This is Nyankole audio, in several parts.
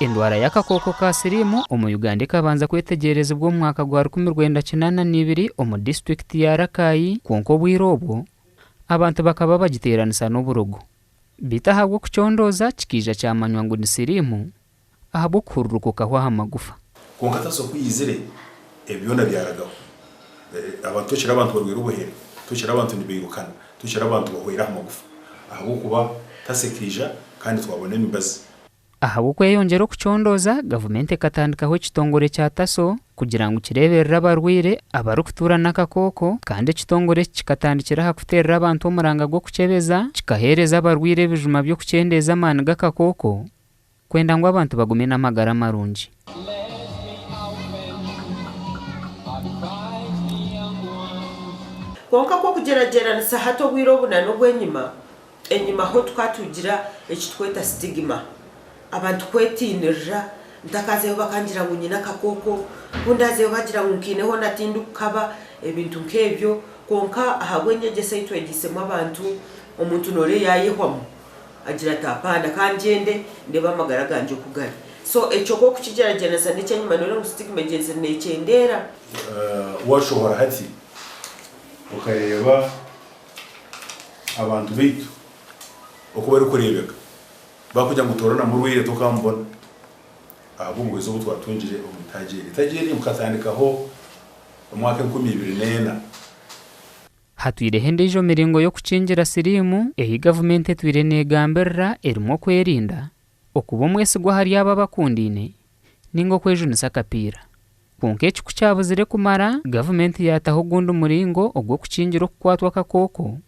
Endwara y'akakooko ka siriimu omu Uganda ekabanza kwetegyerezibwa omu mwaka gwa 1982 omu disiturikiti ya Rakai kwonka obwire obwo abantu bakaba bagiteeranisa n'oburogo. Beitu ahabw'okucondooza kikaija kyamanywa ngu ni siriimu ahabw'okuhururuka okahwa aha magufa. Kwonka Taso ku yaizire, ebi byona byaragaho. Abantu tokira abantu barwaire obuhere, tokira abantu nibairukana, tokira abantu bahwaire aha magufa ahabw'okuba Taso ekaija kandi twabona emibazi. Ahabw'okweyongyera okucondooza, gavumenti ekatandikaho ekitongore kya TASO kugira ngu kireeberere abarwaire abarikutuura n'akakooko kandi ekitongore eki kikatandikira aha kuteerera abantu omuranga gw'okukyebeza kikaheereza abarwaire ebijuma by'okukyendeeza amaani g'akakooko kwenda ngu abantu bagume n'amagara marungi. Kwonka ku okugyeragyeranisa hati obwire obu na n'obw'enyima, Enyima ho tukaba tugira eki tukweta stigma, abantu kwetiinirira, ntakazeyo bakangira ngu nyine akakooko, ku ndazeyo bagira ngu nkiine hoona tindikukaba, ebintu nk'ebyo. Kwonka ahabw'enyegyesa ei twegyeisemu abantu, omuntu nooreeba yaayehwamu agira ati apaana ka ngyende ndeebe amagara gangye oku gari. So ekyo ku orikukigyeragyeranisa n'eky'enyima nooreeba ngu stigma egyenzire neekyendeera. Waashohora hati okareeba abantu baitu oku barikureebeka, baakugira ngu toorana murwaire tokaamubona ahabw'obuhwezi obu twatungire omu itaagi eri. Itaagi eri rikatandikaho omwaka 2004. Hatwireho endiijo miringo y'okukingira siriimu ei gavumenti etwire neegambirira erimu okwerinda, okuba omwesigwa ahari abo abakundaine ninga okwejunisa akapiira. Kwonka eki ku kyabuzire kumara, gavumenti yaataho ogundi muringo ogw'okukingira okukwatwa akakooko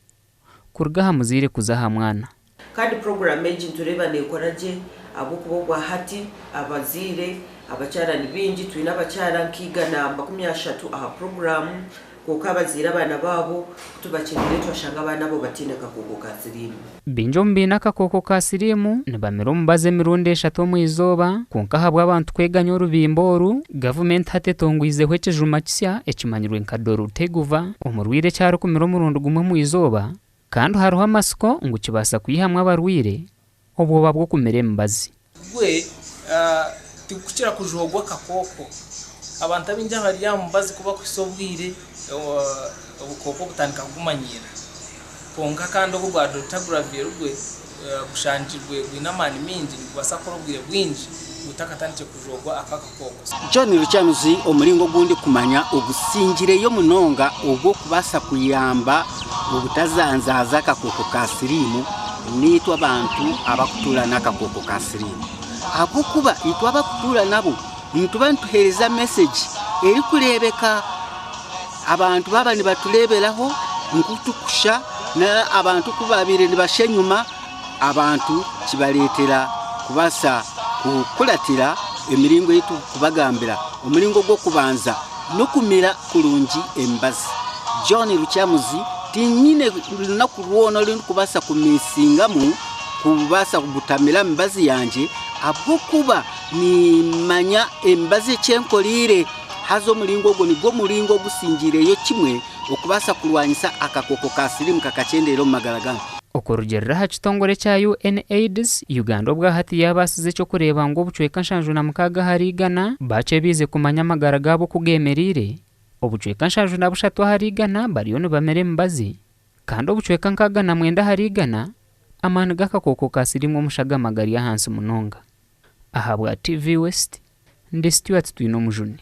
kuruga aha muzaire kuza aha mwana. Kandi puroguraamu egi nitureeba neekora gye ahabw'okuba obwa hati abazaire abakyara ni baingi, twine abakyara nka 130 aha puroguraamu. Kwonka abazaire abaana baabo ku tubakyebeire twashanga abaana abo bataine kakooko ka siriimu. Baingi omu baine akakooko ka siriimu nibamira omubazi emirundi eshatu omu izooba, kwonka ahabw'abantu kweganya orubimba oru, gavumenti hati etongwizeho ekijuma kisya ekimanyirwe nka Dolutegravir omurwaire eki arikumira omurundi gumwe omu izooba kandi hariho amatsiko ngu kibaasa kwihamu abarwaire obwoba bw'okumira emibazi. Gwe tigukukira kujoogwa akakooko. Abantu abaingi abari aha mubazi ku bakuhitsya obwire, obukooko butandika kugumanyiira. Kwonka kandi ogu ogwa Dolutegravir gwe gushangirwe gwine amaani maingi, nigubaasa kukora obwire bwingi gutakatandikire kujoogwa ako akakooko. John Lukyamuzi, Omuringo ogu ndikumanya ogusingireyo munonga ogw'okubaasa kuyamba obutazanzaaza akakooko ka siriimu niitwe abantu abarikutuura n'akakooko ka siriimu. Ahabw'okuba itwe abarikutuura nabo nituba nituheereza mesegi erikureebeka abantu baaba nibatureeberaho nk'oku turikushusha n'abantu ku baabaire nibashusha enyima. Abantu kibareetera kubaasa kukuratira emiringo ei turikubagambira. Omuringo gw'okubanza n'okumira kurungi emibazi. John Lukyamuzi, Tinyine runaku rwona oru ndikubaasa kumisingamu kubaasa kutamira mibazi yangye ahabw'okuba niimanya emibazi eki enkoreire. Haza omuringo ogwo nigwo muringo ogusingiireyo kimwe okubaasa kurwanisa akakooko ka siriimu kakakyendeera omu magara gange. Okurugiirira aha kitongore ekya UNAIDS, Uganda obwahati yaabaasize eky'okureeba ngu obucweka 76 ahari igana baakyebiize kumanya amagara gaabo oku geemereire, obucweka 73 ahari igana bariyo nibamira emibazi kandi obucweka 69 ahari igana amaani g'akakooko ka siriimu omu shagama gari ahansi munonga. Ahabwa TV West, ndi Stuart Twinomujuni.